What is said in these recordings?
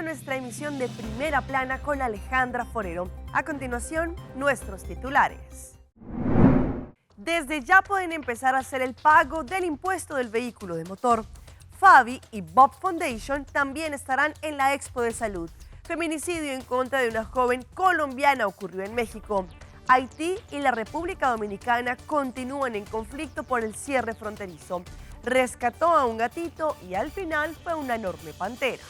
nuestra emisión de Primera Plana con Alejandra Forero. A continuación, nuestros titulares. Desde ya pueden empezar a hacer el pago del impuesto del vehículo de motor. Fabi y Bob Foundation también estarán en la Expo de Salud. Feminicidio en contra de una joven colombiana ocurrió en México. Haití y la República Dominicana continúan en conflicto por el cierre fronterizo. Rescató a un gatito y al final fue una enorme pantera.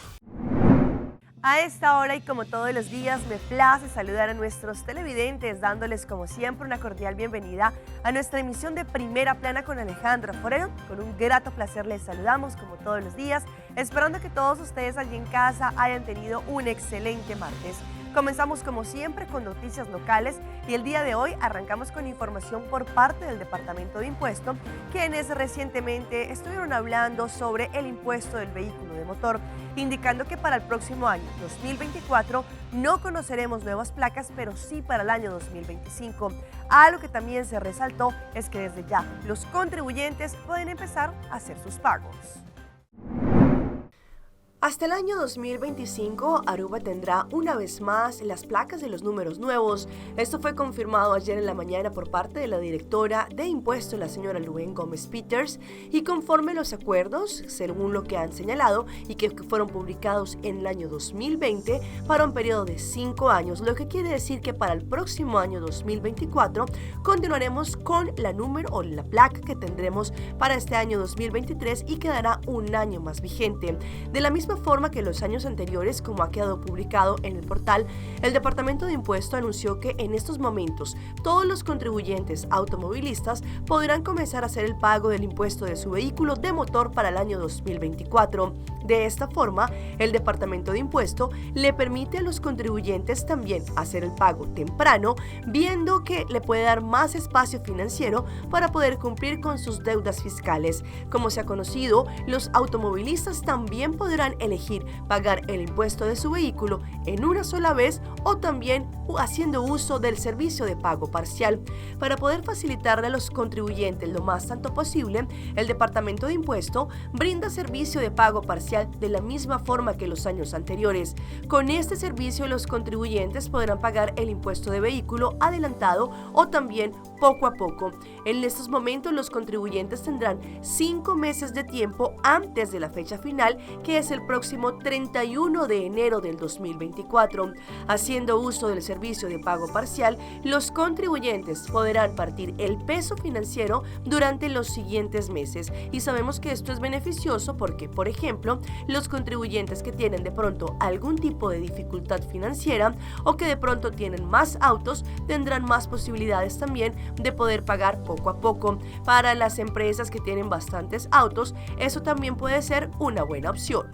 A esta hora y como todos los días me place saludar a nuestros televidentes dándoles como siempre una cordial bienvenida a nuestra emisión de Primera Plana con Alejandra Forero. Con un grato placer les saludamos como todos los días, esperando que todos ustedes allí en casa hayan tenido un excelente martes. Comenzamos como siempre con noticias locales y el día de hoy arrancamos con información por parte del Departamento de Impuesto, quienes recientemente estuvieron hablando sobre el impuesto del vehículo de motor, indicando que para el próximo año 2024 no conoceremos nuevas placas, pero sí para el año 2025. Algo que también se resaltó es que desde ya los contribuyentes pueden empezar a hacer sus pagos. Hasta el año 2025, Aruba tendrá una vez más las placas de los números nuevos. Esto fue confirmado ayer en la mañana por parte de la directora de impuestos, la señora Luen Gómez Peters, y conforme los acuerdos, según lo que han señalado y que fueron publicados en el año 2020, para un periodo de 5 años, lo que quiere decir que para el próximo año 2024 continuaremos con la número o la placa que tendremos para este año 2023 y quedará un año más vigente. De la misma forma que los años anteriores, como ha quedado publicado en el portal, el Departamento de Impuesto anunció que en estos momentos todos los contribuyentes automovilistas podrán comenzar a hacer el pago del impuesto de su vehículo de motor para el año 2024. De esta forma, el Departamento de Impuesto le permite a los contribuyentes también hacer el pago temprano, viendo que le puede dar más espacio financiero para poder cumplir con sus deudas fiscales. Como se ha conocido, los automovilistas también podrán elegir pagar el impuesto de su vehículo en una sola vez o también haciendo uso del servicio de pago parcial. Para poder facilitarle a los contribuyentes lo más tanto posible, el Departamento de Impuesto brinda servicio de pago parcial de la misma forma que los años anteriores. Con este servicio, los contribuyentes podrán pagar el impuesto de vehículo adelantado o también poco a poco. En estos momentos, los contribuyentes tendrán 5 meses de tiempo antes de la fecha final, que es el próximo 31 de enero del 2024. Haciendo uso del servicio de pago parcial, los contribuyentes podrán partir el peso financiero durante los siguientes meses. Y sabemos que esto es beneficioso porque, por ejemplo, los contribuyentes que tienen de pronto algún tipo de dificultad financiera o que de pronto tienen más autos tendrán más posibilidades también de poder pagar poco a poco. Para las empresas que tienen bastantes autos, eso también puede ser una buena opción.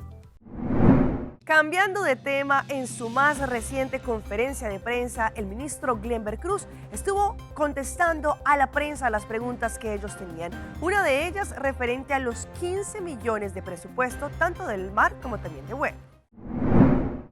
Cambiando de tema, en su más reciente conferencia de prensa, el ministro Glenber Cruz estuvo contestando a la prensa las preguntas que ellos tenían. Una de ellas referente a los 15 millones de presupuesto tanto del mar como también de web.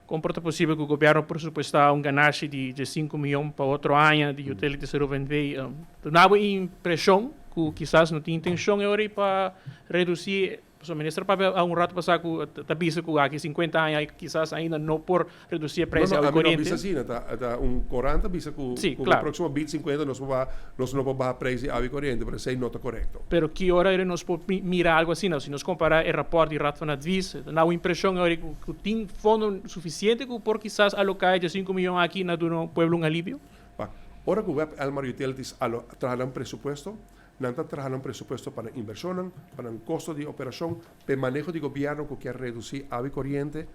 Con ta posibel cu e gobierno presupuesta un ganashi di 5 miyon pa otro aña di Utilities Aruba NV? Ta un impresion cu kisas no tin intencion awor pa reduci. E minister papia un rato pasa cu ta bisa cu aki 50 aña kisas ainda no por reduci e prijs No, di no, coriente. No bisa asina, ta un 40 bisa cu cu proximo 2050 nos no por baha prijs di awa coriente, pero esey no ta corecto. Pero ki ora nos por mira algo asina? Si nos compara e rapport di Raad van Advies, ta un impresion awor cu tin fondo suficiente cu por kisas aloca di 5 miyon aki na duna pueblo un alivio? Pa, ora cu WEB Elmar Utilities traha un presupuesto, nan ta traha un presupuesto pa inversion, pa un costo di operacion, pa maneho di gobierno cu kier reduci awa coriente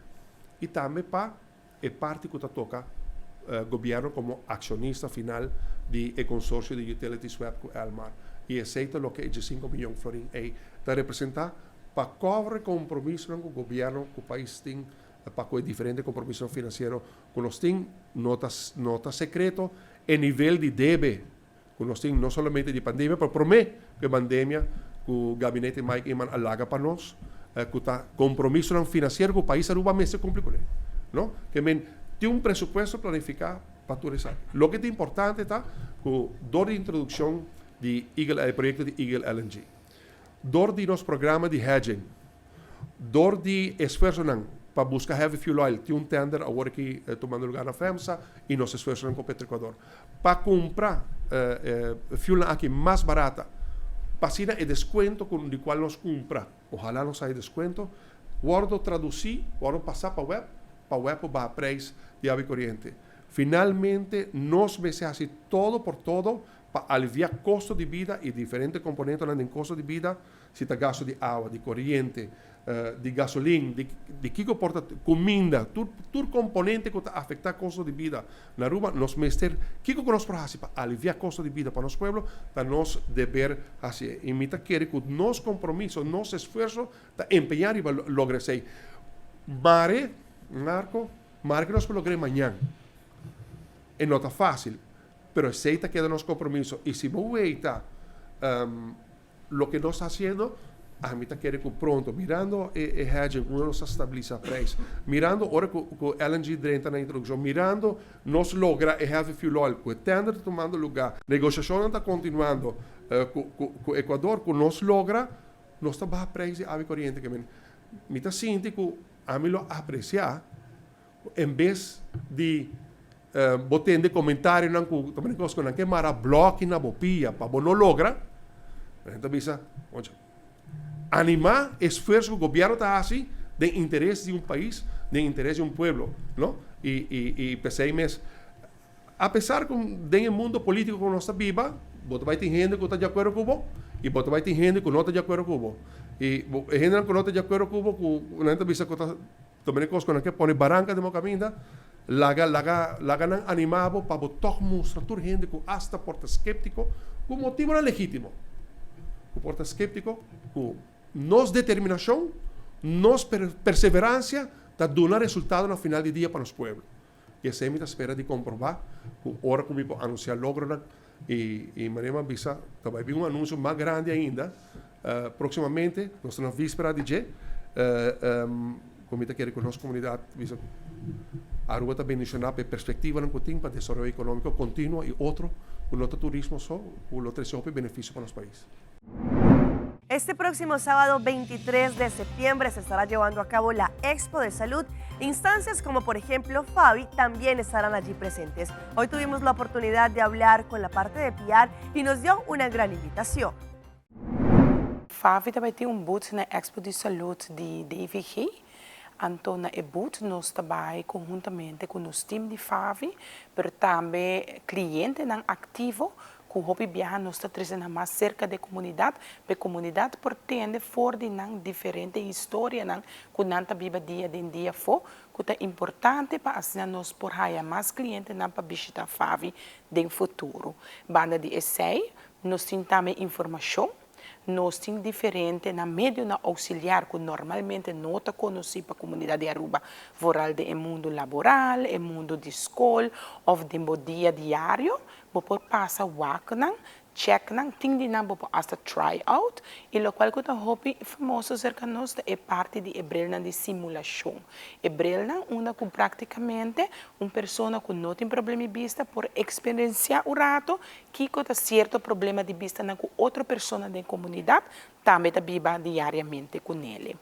y tambe pa e parti cu ta toca gobierno como accionista final di e consorcio di Utilities WEB cu Elmar. Y esey ta loke e 5 miyon florin ey ta representa pa cobra compromiso cu gobierno, cu e pais tin, pa diferente compromiso financiero cu nos tin. No ta secreto e nivel di debe cu nos tin, no solamente di pandemia, pero prome cu pandemia, cu gabinete Mike Eman a laga pa nos, cu ta compromiso financiero cu e pais Aruba mester cumpli cu ne, no? Kiermen tin un presupuesto planifica pa tur esaki. Loke ta importante ta cu door di introduccion di Eagle, e proyecto di Eagle LNG, door di nos programa di hedging, door di esfuerso pa Pa busca heavy fuel oil, tin un tender awor aki tumando lugar na FEMSA y nos esfuerzonan cu Petroecuador. Pa cumpra fuelnan aki mas barata, pa asina e descuento cu di cual nos cumpra, ohala nos haya descuento, wordo traduci, wordo pasa pa web, pa web por baha prijs di awa y coriente. Finalmente nos mester haci todo por todo pa alivia costo di bida y diferente componentonan den costo di bida, si ta gasto di awa, di coriente, di gasolin, di di kico por ta cuminda, tur tur componente cu ta afecta costo di bida na Aruba, nos mester, kico cu nos por haci pa alivia costo di bida pa nos pueblo, ta nos deber haci. Y mi ta kere cu nos compromiso, nos esfuerzo ta empeña riba logra esey. Mare, Marco, mare cu nos por logr'e mañan. E no ta facil, pero esey ta keda nos compromiso. Y si bo weita loke nos ta haciendo, ami ta kere cu pronto, mirando e hedging, unda nos ta stabilisa prijs, mirando ora cu LNG drenta na introduccion, mirando nos logra e heavy fuel oil, cu e tender ta tumando lugar, negociacionnan ta continuando cu Ecuador, cu nos logra, nos ta baha prijs di awa y coriente. Mi ta sinti cu ami lo aprecia En bes di bo tende comentarionan cu ta mane cos cu nan ke mara bloki na bo pia pa bo no logra, nan ta bisa, oye, anima esfuerzo cu gobierno ta haci den interes di un pais, den interes di un pueblo, no? Y, y, y p'esey mes, a pesar cu den e mundo politico cu nos ta biba, bo ta bay tin hende cu ta di acuerdo cu bo y bo ta bay tin hende cu no ta di acuerdo cu bo. Y e hendenan cu no ta di acuerdo cu bo, cu nan ta bisa cu ta. Tuma e kos ku nan ke pone baranka den bo kaminda, laga, laga, laga nan animá bo pa bo tòg mustra tur hende ku asta por ta sképtiko, ku motibunan legítimo, ku por ta sképtiko, ku nos determinashon, nos perseveransia ta duna resultado na final di dia pa nos pueblo. I esei mi ta spera di komprobá ku ora ku mi por anunsiá logronan i i manera mi a bisa ta bai bin un anunsio mas grandi ainda próksimamente, nos ta na víspera di dje, ku mi ta kere ku nos komunidat bisa Aruba ta bendishoná pa e perspektivanan ku tin pa desaroyo ekonómiko kontinuo i otro ku no ta turismo so ku lo trese hopi benefisio pa nos pais. Este próximo sábado 23 de septiembre se estará llevando a cabo la Expo de Salud. Instancias como por ejemplo Favi también estarán allí presentes. Hoy tuvimos la oportunidad de hablar con la parte de PR y nos dio una gran invitación. Favi ta bai tin un booth na Expo di Salud di DVG. Anto na e booth nos ta bai conhuntamente cu nos team di Favi, pero tambe clientenan activo Ku hopi biaha nos ta trese nan mas serka di e komunidat, pa e komunidat por tende for di nan diferente historianan ku nan ta biba dia den dia afó, ku ta importante pa asina nos por haya mas klientenan pa bishita Favi den futuro. Banda di esei, nos tin tambe informashon. Nos tin diferente nan medionan auxiliar ku normalmente no ta konosí pa komunidat di Aruba, vooral den e mundu laboral, e mundu di skol òf den bo dia diario. Bo por pasa wak nan, check nan, tin di nan bo por hasta try out y locual cu ta hopi famoso cerca nos ta e parti di e brilnan di simulacion. E brilnan unda cu practicamente un persona cu no tin problema di bista por experiencia un rato kico ta cierto problema di bista nan cu otro persona den comunidad tambe ta biba diariamente cu nele.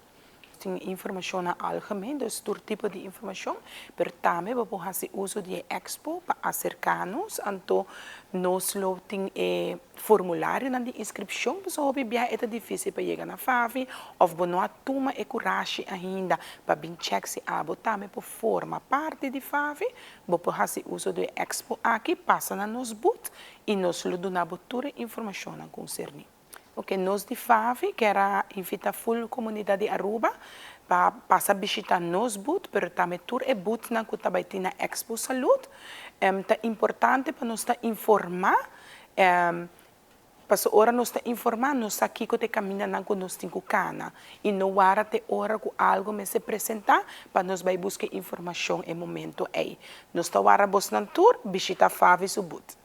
Tin informashonnan algemeen, dus tur tipo di informashon, pero tambe bo por hasi uso di e expo pa aserká nos, anto nos lo tin e formularionan di inskripshon, pasobra hopi biaha e ta difísil pa yega na Favi òf bo no a tuma e kurashi ainda pa bin chèk si abo tambe por forma parti di Favi, bo por hasi uso di e expo aki, pasa na nos booth i nos lo duna bo tur e informashonnan konserní. Ok, nos di Favi kier a invita full comunidad di Aruba pa pasa bishita nos booth, pero tambe tur e boothnan cu ta bay tin na Expo Salud. Ta importante pa nos ta informa, pasobra ora nos ta informa nos sa kico ta e camindanan cu nos tin cu cana y no wara te ora cu algo mester presenta pa nos bay busca e informacion e momento ey. Nos ta wara bosnan tur bishita Favi su booth.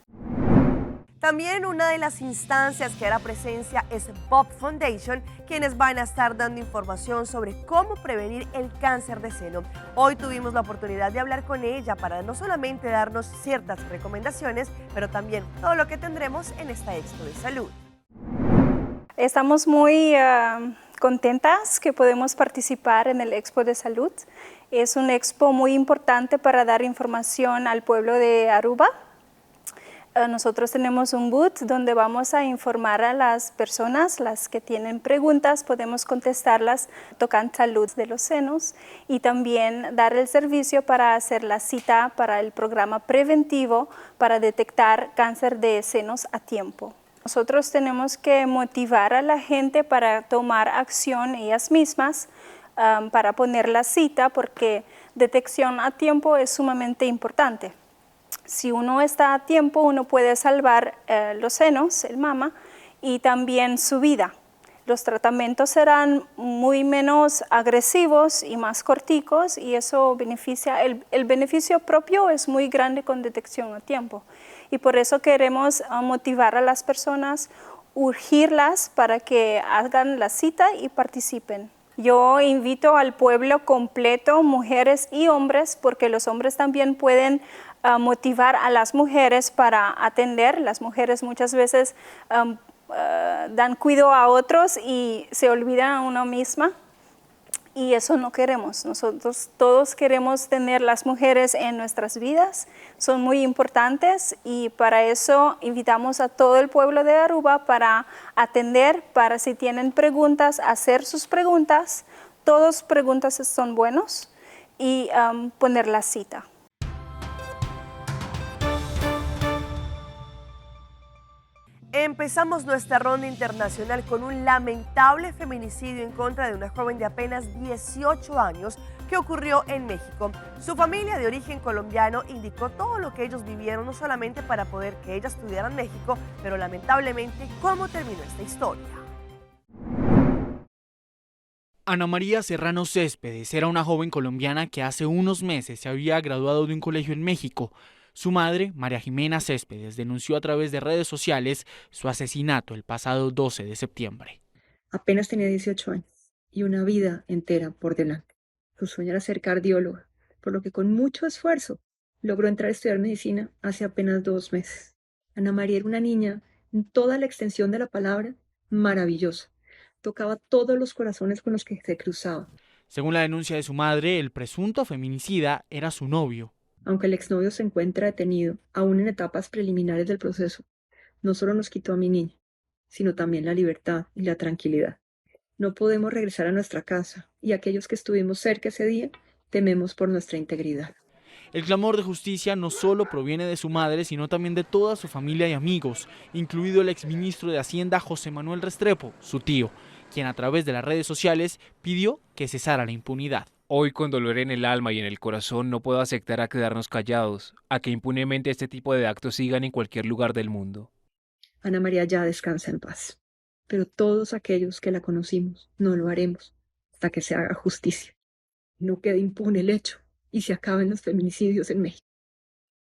También una de las instancias que hará presencia es Bob Foundation, quienes van a estar dando información sobre cómo prevenir el cáncer de seno. Hoy tuvimos la oportunidad de hablar con ella para no solamente darnos ciertas recomendaciones, pero también todo lo que tendremos en esta Expo de Salud. Estamos muy Contentas que podemos participar en el Expo de Salud. Es un expo muy importante para dar información al pueblo de Aruba. Nosotros tenemos un booth donde vamos a informar a las personas, las que tienen preguntas, podemos contestarlas tocante salud de los senos y también dar el servicio para hacer la cita para el programa preventivo para detectar cáncer de senos a tiempo. Nosotros tenemos que motivar a la gente para tomar acción ellas mismas, para poner la cita, porque detección a tiempo es sumamente importante. Si uno está a tiempo, uno puede salvar los senos, el mama, y también su vida. Los tratamientos serán muy menos agresivos y más corticos y eso beneficia, el beneficio propio es muy grande con detección a tiempo. Y por eso queremos motivar a las personas, urgirlas para que hagan la cita y participen. Yo invito al pueblo completo, mujeres y hombres, porque los hombres también pueden motivar a las mujeres para atender. Las mujeres muchas veces dan cuidado a otros y se olvidan a uno misma. Y eso no queremos. Nosotros todos queremos tener las mujeres en nuestras vidas. Son muy importantes y para eso invitamos a todo el pueblo de Aruba para atender, para si tienen preguntas, hacer sus preguntas. Todas preguntas son buenos y poner la cita. Empezamos nuestra ronda internacional con un lamentable feminicidio en contra de una joven de apenas 18 años que ocurrió en México. Su familia de origen colombiano indicó todo lo que ellos vivieron, no solamente para poder que ella estudiara en México, pero lamentablemente cómo terminó esta historia. Ana María Serrano Céspedes era una joven colombiana que hace unos meses se había graduado de un colegio en México. Su madre, María Jimena Céspedes, denunció a través de redes sociales su asesinato el pasado 12 de septiembre. Apenas tenía 18 años y una vida entera por delante. Su sueño era ser cardióloga, por lo que con mucho esfuerzo logró entrar a estudiar medicina hace apenas 2 meses. Ana María era una niña, en toda la extensión de la palabra, maravillosa. Tocaba todos los corazones con los que se cruzaba. Según la denuncia de su madre, el presunto feminicida era su novio. Aunque el exnovio se encuentra detenido, aún en etapas preliminares del proceso, no solo nos quitó a mi niña, sino también la libertad y la tranquilidad. No podemos regresar a nuestra casa y aquellos que estuvimos cerca ese día tememos por nuestra integridad. El clamor de justicia no solo proviene de su madre, sino también de toda su familia y amigos, incluido el exministro de Hacienda José Manuel Restrepo, su tío, quien a través de las redes sociales pidió que cesara la impunidad. Hoy, con dolor en el alma y en el corazón, no puedo aceptar a quedarnos callados, a que impunemente este tipo de actos sigan en cualquier lugar del mundo. Ana María ya descansa en paz, pero todos aquellos que la conocimos no lo haremos hasta que se haga justicia. No quede impune el hecho y se acaben los feminicidios en México.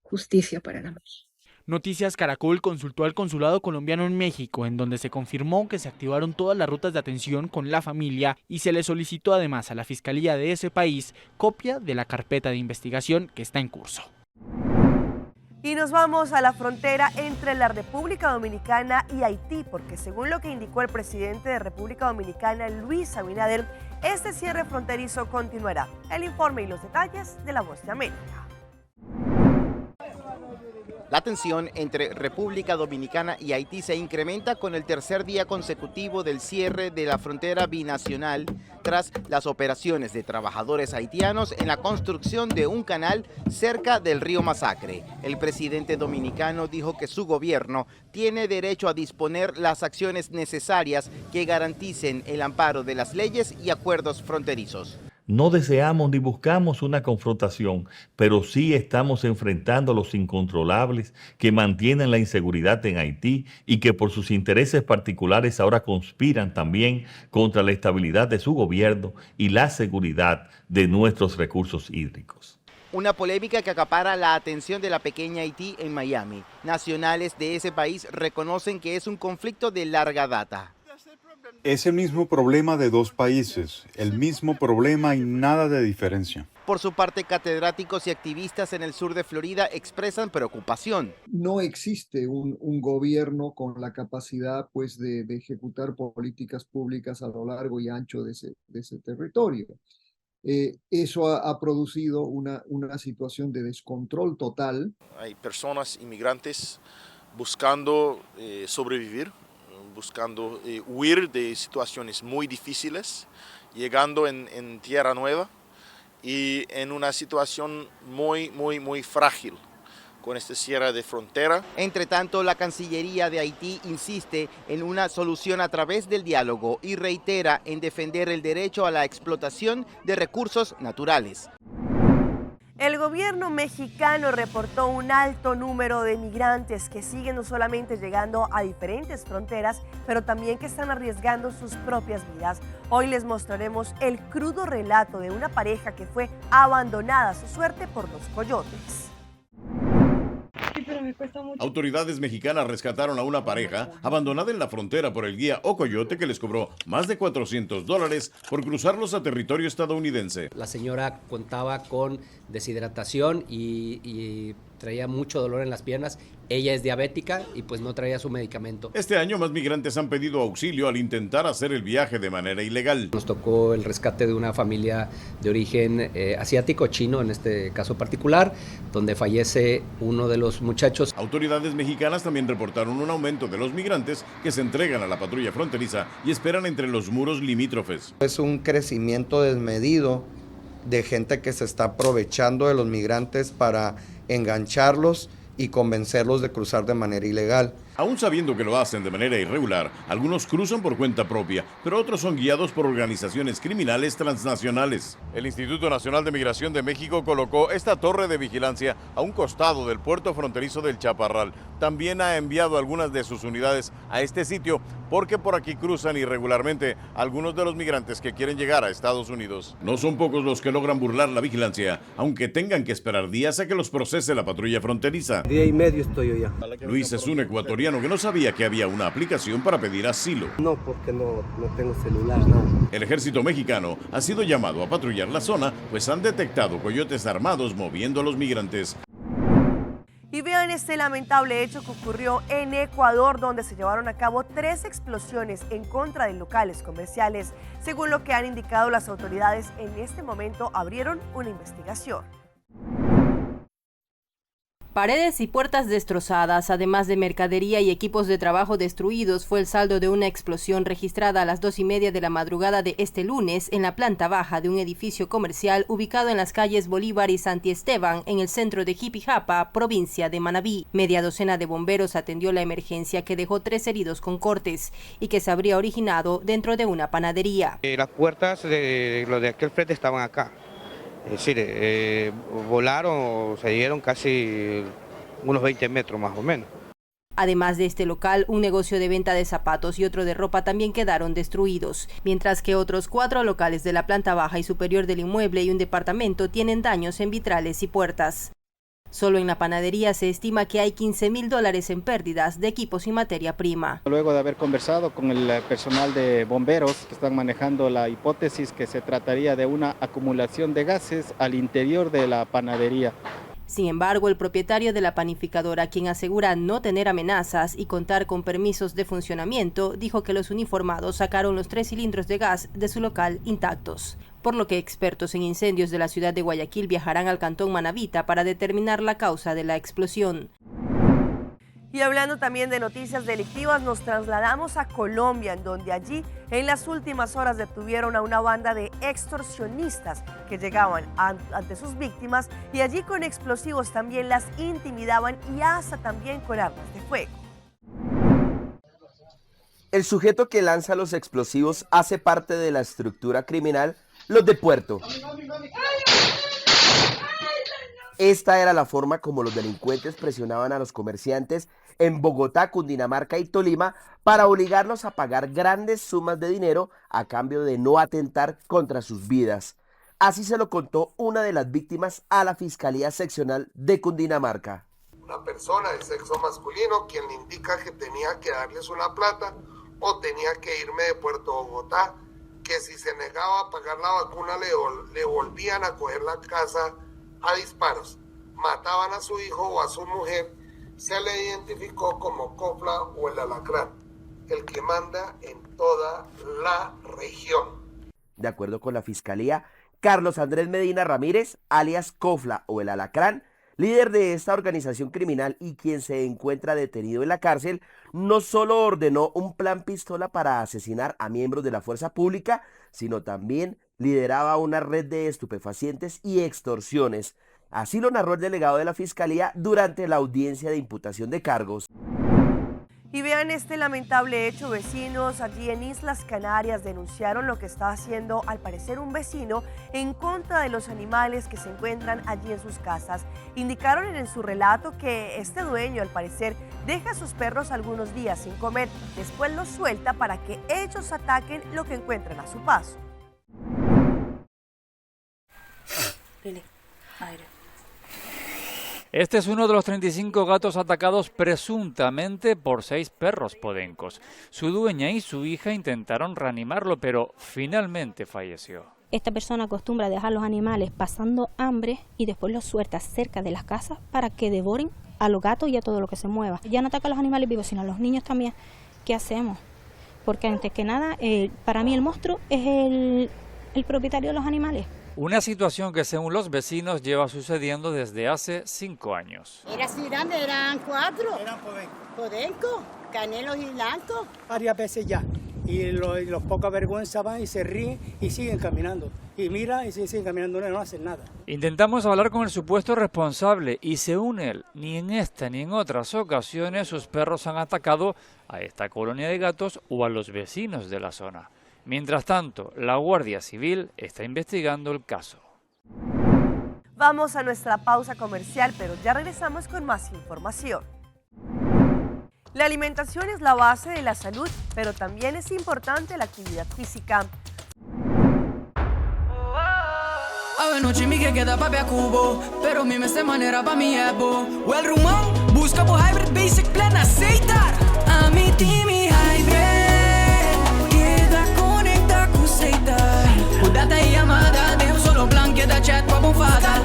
Justicia para Ana María. Noticias Caracol consultó al consulado colombiano en México, en donde se confirmó que se activaron todas las rutas de atención con la familia y se le solicitó además a la fiscalía de ese país copia de la carpeta de investigación que está en curso. Y nos vamos a la frontera entre la República Dominicana y Haití, porque según lo que indicó el presidente de República Dominicana, Luis Abinader, este cierre fronterizo continuará. El informe y los detalles de La Voz de América. La tensión entre República Dominicana y Haití se incrementa con el tercer día consecutivo del cierre de la frontera binacional tras las operaciones de trabajadores haitianos en la construcción de un canal cerca del río Masacre. El presidente dominicano dijo que su gobierno tiene derecho a disponer las acciones necesarias que garanticen el amparo de las leyes y acuerdos fronterizos. No deseamos ni buscamos una confrontación, pero sí estamos enfrentando a los incontrolables que mantienen la inseguridad en Haití y que por sus intereses particulares ahora conspiran también contra la estabilidad de su gobierno y la seguridad de nuestros recursos hídricos. Una polémica que acapara la atención de la pequeña Haití en Miami. Nacionales de ese país reconocen que es un conflicto de larga data. Es el mismo problema de dos países, el mismo problema y nada de diferencia. Por su parte, catedráticos y activistas en el sur de Florida expresan preocupación. No existe un, un gobierno con la capacidad pues, de, de, ejecutar políticas públicas a lo largo y ancho de ese, de ese territorio. Eh, eso ha, ha producido una, una situación de descontrol total. Hay personas inmigrantes buscando eh, sobrevivir, buscando eh, huir de situaciones muy difíciles, llegando en, en tierra nueva y en una situación muy, muy, muy frágil con este cierre de frontera. Entre tanto, la Cancillería de Haití insiste en una solución a través del diálogo y reitera en defender el derecho a la explotación de recursos naturales. El gobierno mexicano reportó un alto número de migrantes que siguen no solamente llegando a diferentes fronteras, pero también que están arriesgando sus propias vidas. Hoy les mostraremos el crudo relato de una pareja que fue abandonada a su suerte por los coyotes. Autoridades mexicanas rescataron a una pareja abandonada en la frontera por el guía o coyote que les cobró más de 400 dólares por cruzarlos a territorio estadounidense. La señora contaba con deshidratación y, y traía mucho dolor en las piernas. Ella es diabética y pues no traía su medicamento. Este año más migrantes han pedido auxilio al intentar hacer el viaje de manera ilegal. Nos tocó el rescate de una familia de origen eh, asiático, chino en este caso particular, donde fallece uno de los muchachos. Autoridades mexicanas también reportaron un aumento de los migrantes que se entregan a la patrulla fronteriza y esperan entre los muros limítrofes. Es un crecimiento desmedido de gente que se está aprovechando de los migrantes para engancharlos y convencerlos de cruzar de manera ilegal. Aún sabiendo que lo hacen de manera irregular, algunos cruzan por cuenta propia, pero otros son guiados por organizaciones criminales transnacionales. El Instituto Nacional de Migración de México colocó esta torre de vigilancia a un costado del puerto fronterizo del Chaparral. También ha enviado algunas de sus unidades a este sitio porque por aquí cruzan irregularmente algunos de los migrantes que quieren llegar a Estados Unidos. No son pocos los que logran burlar la vigilancia, aunque tengan que esperar días a que los procese la patrulla fronteriza. Día y medio estoy yo ya. Luis es un ecuatoriano que no sabía que había una aplicación para pedir asilo. No, porque no, no tengo celular, nada. El ejército mexicano ha sido llamado a patrullar la zona, pues han detectado coyotes armados moviendo a los migrantes. Y vean este lamentable hecho que ocurrió en Ecuador, donde se llevaron a cabo tres explosiones en contra de locales comerciales. Según lo que han indicado las autoridades, en este momento abrieron una investigación. Paredes y puertas destrozadas, además de mercadería y equipos de trabajo destruidos, fue el saldo de una explosión registrada a las 2:30 de la madrugada de este lunes en la planta baja de un edificio comercial ubicado en las calles Bolívar y Santiesteban, en el centro de Jipijapa, provincia de Manabí. Media docena de bomberos atendió la emergencia que dejó tres heridos con cortes y que se habría originado dentro de una panadería. Eh, las puertas de, lo de aquel frente estaban acá. Es decir, eh, volaron, se dieron casi unos 20 metros más o menos. Además de este local, un negocio de venta de zapatos y otro de ropa también quedaron destruidos, mientras que otros cuatro locales de la planta baja y superior del inmueble y un departamento tienen daños en vitrales y puertas. Solo en la panadería se estima que hay 15 mil dólares en pérdidas de equipos y materia prima. Luego de haber conversado con el personal de bomberos que están manejando la hipótesis que se trataría de una acumulación de gases al interior de la panadería. Sin embargo, el propietario de la panificadora, quien asegura no tener amenazas y contar con permisos de funcionamiento, dijo que los uniformados sacaron los tres cilindros de gas de su local intactos, por lo que expertos en incendios de la ciudad de Guayaquil viajarán al cantón Manavita para determinar la causa de la explosión. Y hablando también de noticias delictivas, nos trasladamos a Colombia, en donde allí en las últimas horas detuvieron a una banda de extorsionistas que llegaban ante sus víctimas y allí con explosivos también las intimidaban y hasta también con armas de fuego. El sujeto que lanza los explosivos hace parte de la estructura criminal Los de Puerto. Esta era la forma como los delincuentes presionaban a los comerciantes en Bogotá, Cundinamarca y Tolima para obligarlos a pagar grandes sumas de dinero a cambio de no atentar contra sus vidas. Así se lo contó una de las víctimas a la Fiscalía Seccional de Cundinamarca. Una persona de sexo masculino quien le indica que tenía que darles una plata o tenía que irme de Puerto Bogotá, que si se negaba a pagar la vacuna le, le volvían a coger la casa a disparos, mataban a su hijo o a su mujer, se le identificó como Cofla o el Alacrán, el que manda en toda la región. De acuerdo con la fiscalía, Carlos Andrés Medina Ramírez, alias Cofla o el Alacrán, líder de esta organización criminal y quien se encuentra detenido en la cárcel, no solo ordenó un plan pistola para asesinar a miembros de la fuerza pública, sino también lideraba una red de estupefacientes y extorsiones. Así lo narró el delegado de la Fiscalía durante la audiencia de imputación de cargos. Y vean este lamentable hecho, vecinos allí en Islas Canarias denunciaron lo que está haciendo al parecer un vecino en contra de los animales que se encuentran allí en sus casas. Indicaron en su relato que este dueño al parecer deja a sus perros algunos días sin comer, después los suelta para que ellos ataquen lo que encuentran a su paso. Este es uno de los 35 gatos atacados presuntamente por seis perros podencos. Su dueña y su hija intentaron reanimarlo, pero finalmente falleció. Esta persona acostumbra a dejar los animales pasando hambre y después los suelta cerca de las casas para que devoren a los gatos y a todo lo que se mueva. Ya no ataca a los animales vivos, sino a los niños también. ¿Qué hacemos? Porque antes que nada, eh, para mí el monstruo es el, el propietario de los animales. Una situación que según los vecinos lleva sucediendo desde hace cinco años. Era así grande, eran cuatro. Eran podenco. Podenco, canelos y blancos. Varias veces ya. Y lo, y los poca vergüenza van y se ríen y siguen caminando. Y mira y siguen caminando, no, no hacen nada. Intentamos hablar con el supuesto responsable y según él, ni en esta ni en otras ocasiones sus perros han atacado a esta colonia de gatos o a los vecinos de la zona. Mientras tanto, la Guardia Civil está investigando el caso. Vamos a nuestra pausa comercial, pero ya regresamos con más información. La alimentación es la base de la salud, pero también es importante la actividad física. pero mi manera pa mi Well, rumán, busca por hybrid basic plan aceitar. A mi team hybrid, queda conecta con Data y llamada de un solo plan, queda chat pa bufada.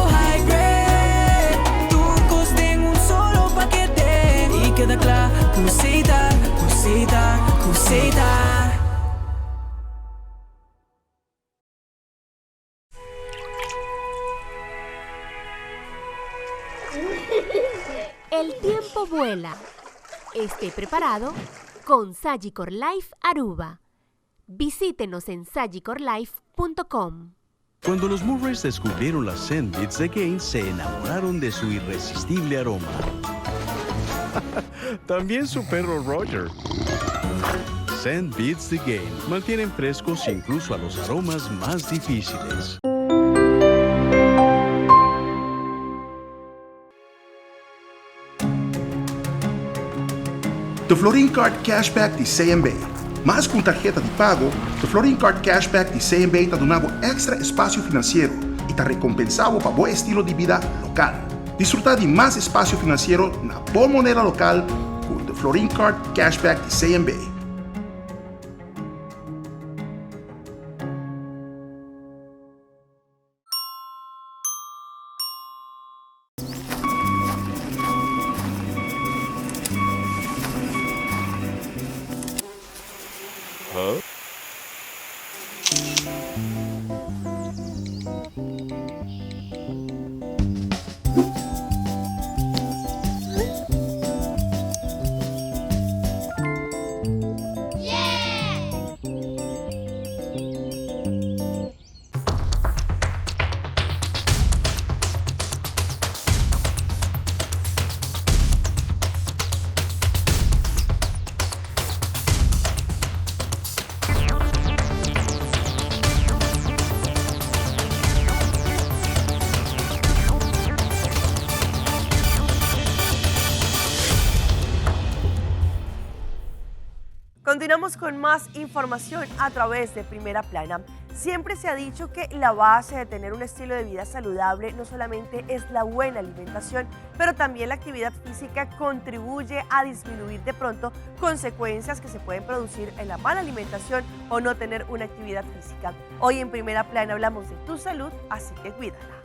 Hybrid, tu coste en un solo paquete. Y queda claro, cosita, cosita, cosita. El tiempo vuela. Esté preparado con Sagicor Life Aruba. Visítenos en sagicorlife.com. Cuando los Murrays descubrieron las Sandwich de Gaines, se enamoraron de su irresistible aroma. También su perro Roger. Sand Beats the Game mantienen frescos incluso a los aromas más difíciles. The Florin Card Cashback di CMB. Mas ku un tarheta di pago, The Florin Card Cashback di CMB ta duna bo èkstra espasio finansiero i ta rekompensá bo pa bo estilo di bida lokal. Disfrutá di mas espasio finansiero na bo moneda lokal ku The Florin Card Cashback di CMB. Continuamos con más información a través de Primera Plana. Siempre se ha dicho que la base de tener un estilo de vida saludable no solamente es la buena alimentación, pero también la actividad física contribuye a disminuir de pronto consecuencias que se pueden producir en la mala alimentación o no tener una actividad física. Hoy en Primera Plana hablamos de tu salud, así que cuídala.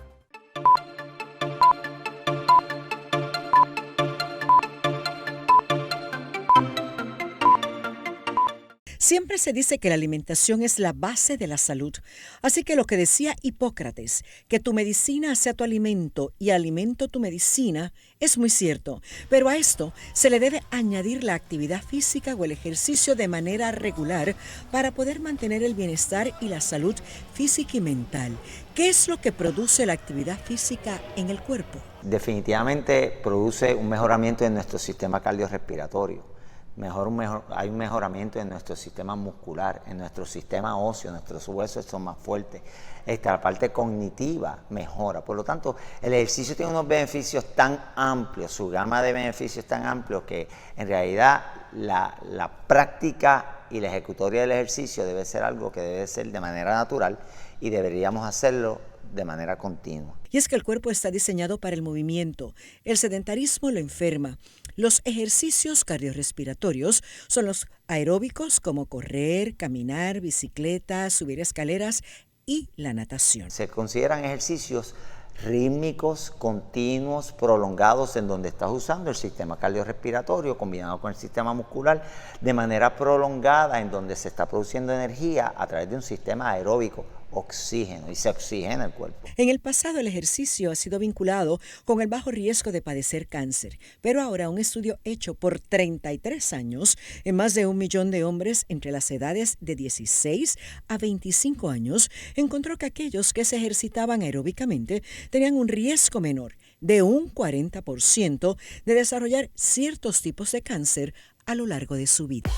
Siempre se dice que la alimentación es la base de la salud. Así que lo que decía Hipócrates, que tu medicina sea tu alimento y alimento tu medicina, es muy cierto. Pero a esto se le debe añadir la actividad física o el ejercicio de manera regular para poder mantener el bienestar y la salud física y mental. ¿Qué es lo que produce la actividad física en el cuerpo? Definitivamente produce un mejoramiento en nuestro sistema cardiorrespiratorio. Mejor, mejor, hay un mejoramiento en nuestro sistema muscular, en nuestro sistema óseo, nuestros huesos son más fuertes. Esta, la parte cognitiva mejora. Por lo tanto, el ejercicio tiene unos beneficios tan amplios, su gama de beneficios tan amplios que en realidad la, la práctica y la ejecutoria del ejercicio debe ser algo que debe ser de manera natural y deberíamos hacerlo de manera continua. Y es que el cuerpo está diseñado para el movimiento. El sedentarismo lo enferma. Los ejercicios cardiorrespiratorios son los aeróbicos como correr, caminar, bicicleta, subir escaleras y la natación. Se consideran ejercicios rítmicos, continuos, prolongados, en donde estás usando el sistema cardiorrespiratorio combinado con el sistema muscular de manera prolongada, en donde se está produciendo energía a través de un sistema aeróbico oxígeno y se oxigena el cuerpo. En el pasado el ejercicio ha sido vinculado con el bajo riesgo de padecer cáncer, pero ahora un estudio hecho por 33 años en más de un millón de hombres entre las edades de 16 a 25 años encontró que aquellos que se ejercitaban aeróbicamente tenían un riesgo menor de un 40% de desarrollar ciertos tipos de cáncer a lo largo de su vida.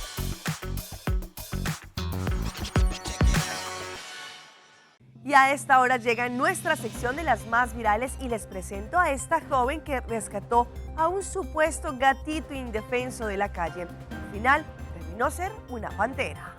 Y a esta hora llega nuestra sección de las más virales y les presento a esta joven que rescató a un supuesto gatito indefenso de la calle. Al final terminó ser una pantera.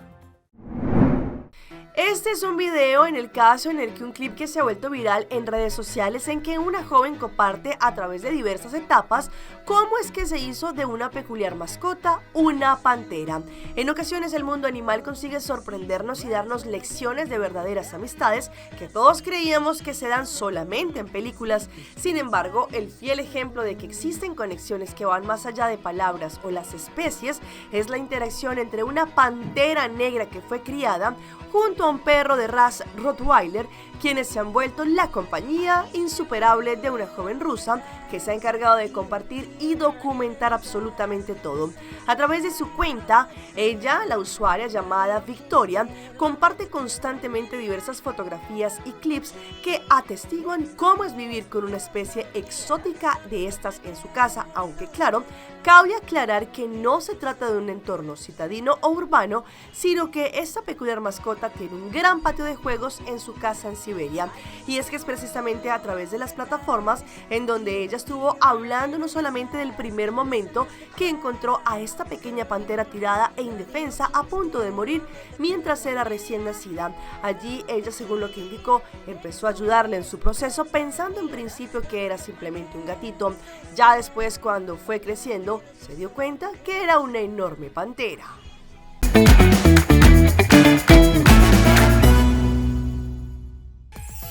Este es un video en el caso en el que un clip que se ha vuelto viral en redes sociales en que una joven comparte a través de diversas etapas cómo es que se hizo de una peculiar mascota una pantera. En ocasiones el mundo animal consigue sorprendernos y darnos lecciones de verdaderas amistades que todos creíamos que se dan solamente en películas. Sin embargo, el fiel ejemplo de que existen conexiones que van más allá de palabras o las especies es la interacción entre una pantera negra que fue criada junto a un perro de raza Rottweiler, quienes se han vuelto la compañía insuperable de una joven rusa que se ha encargado de compartir y documentar absolutamente todo. A través de su cuenta, ella, la usuaria llamada Victoria, comparte constantemente diversas fotografías y clips que atestiguan cómo es vivir con una especie exótica de estas en su casa, aunque claro, cabe aclarar que no se trata de un entorno citadino o urbano, sino que esta peculiar mascota tiene un gran patio de juegos en su casa en Siberia. Y es que es precisamente a través de las plataformas en donde ella estuvo hablando no solamente del primer momento que encontró a esta pequeña pantera tirada e indefensa a punto de morir mientras era recién nacida. Allí ella, según lo que indicó, empezó a ayudarle en su proceso pensando en principio que era simplemente un gatito. Ya después, cuando fue creciendo, se dio cuenta que era una enorme pantera.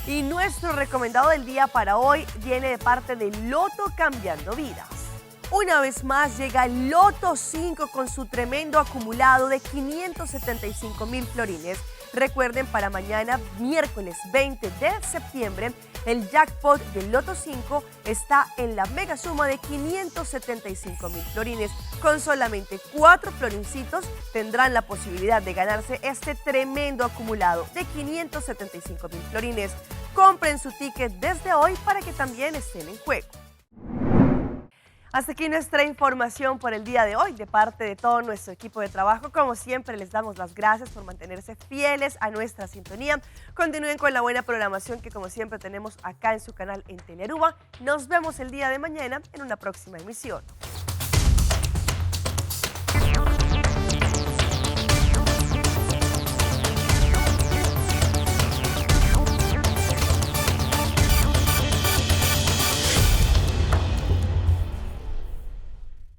Y nuestro recomendado del día para hoy viene de parte de Loto Cambiando Vidas. Una vez más llega Loto 5 con su tremendo acumulado de 575 mil florines. Recuerden, para mañana, miércoles 20 de septiembre, el jackpot del Loto 5 está en la mega suma de 575 mil florines. Con solamente 4 florincitos tendrán la posibilidad de ganarse este tremendo acumulado de 575 mil florines. Compren su ticket desde hoy para que también estén en juego. Hasta aquí nuestra información por el día de hoy de parte de todo nuestro equipo de trabajo. Como siempre, les damos las gracias por mantenerse fieles a nuestra sintonía. Continúen con la buena programación que como siempre tenemos acá en su canal en Telearuba. Nos vemos el día de mañana en una próxima emisión.